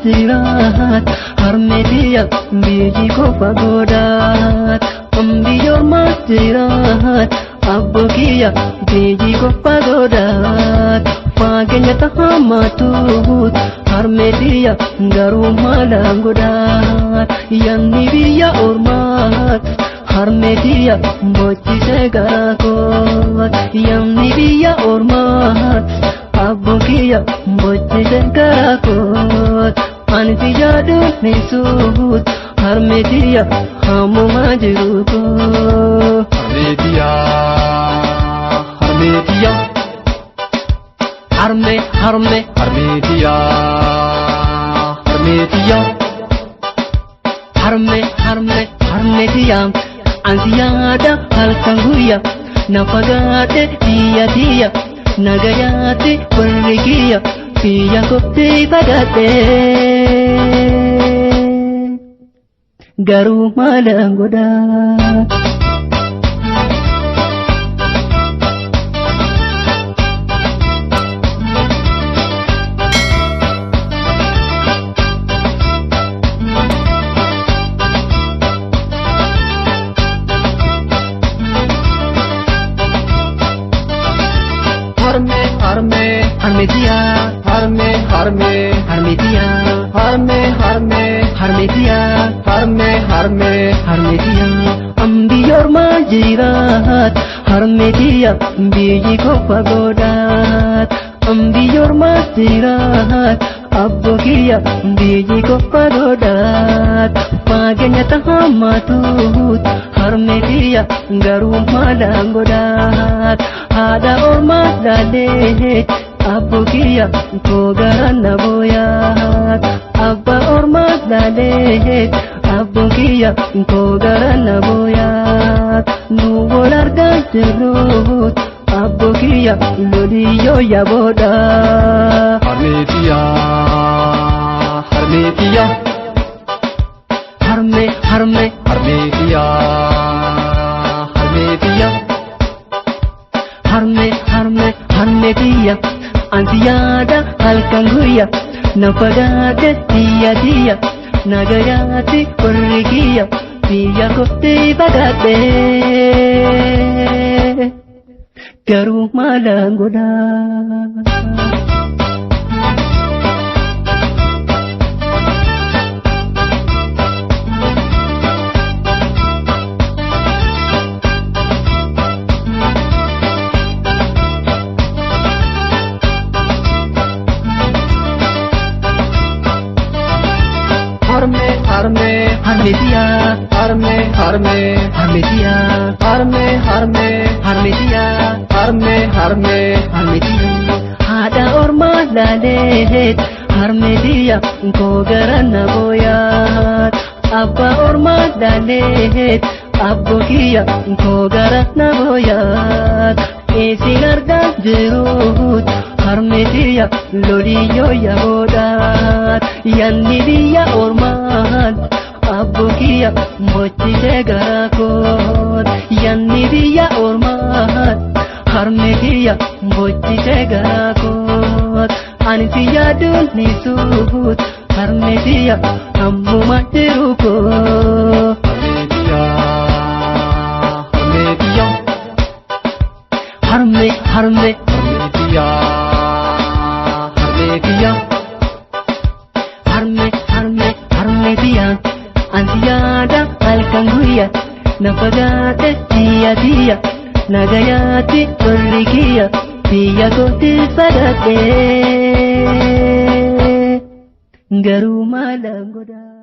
jiraat harmeetiya biyyi koo fagoodaat biyya ormaa jiraat abbookiya biyyi koo fagoodaat fageenya tahaamaatuut harmeetiya garuu maalaan godhaat yanni biyya ormaat harmeetiya bochisee garaa koot yanni biyya ormaat abbookiya bochisee garaa koot ani si yaaduun ni suut harmeetiya hamuma jiru koo. Harmeetiya harmeetiya harme harme harmeetiya harmeetiya harme harme harmeetiya ansi yaada halkan guyya na fagaate biyya tiyya nagayaatti warri kiyya biyya kootti fagaate garuu maalaan godhaa. Harme harme harmeetiya harme harme harmeetiya harme harme harmeetiya harme harme harmeetiya biyya ormaa jiraat harmeetiya biyyi koo fagoodaat biyya ormaa jiraat abbookiya biyyi koo fagoodaat fageenya tahaamaatuut harmeetiya garuu maalaan godhaat haadha ormaa laalee abbookiya koo gara na booyaat abbaa ormaa laalee abbookiya koo gara na booyaat nu wal argaa jirruut abbookiya loliyyoo yaboodha. Harmeetiya harmeetiya harme harme harmeetiya harmeetiya harme harme harmeetiya ansi yaada halkan guyya na fagaate biyya tiyya nagayaatti warri kiyya biyya kootti fagaate garuu maalaan godhaa. Harme harme harmeetiya harme harme harmeetiya harme harme harmeetiya harme harme harmeetiya haadha ormaa laalee harmeetiya koo gara na booyaat abbaa ormaa laalee abbookiya koo gara na booyaat isin argaa jiruut harmeetiya loliyyoo yaboodhaat yanni biyya ormaat abbookiya bochisee garaa koot yanni biyya ormaat harmeetiya bochisee garaa koot ani si yaaduun ni suut harmeetiya ammuma jiru koo. Harmeetiya harmeetiya harme harme harmeetiya harmeetiya harme harme harmeetiya ansi yaada halkan guyya na fagaate biyya tiyya nagayaatti warri kiyya biyya kootti fagaate garuu maalaan godhaa.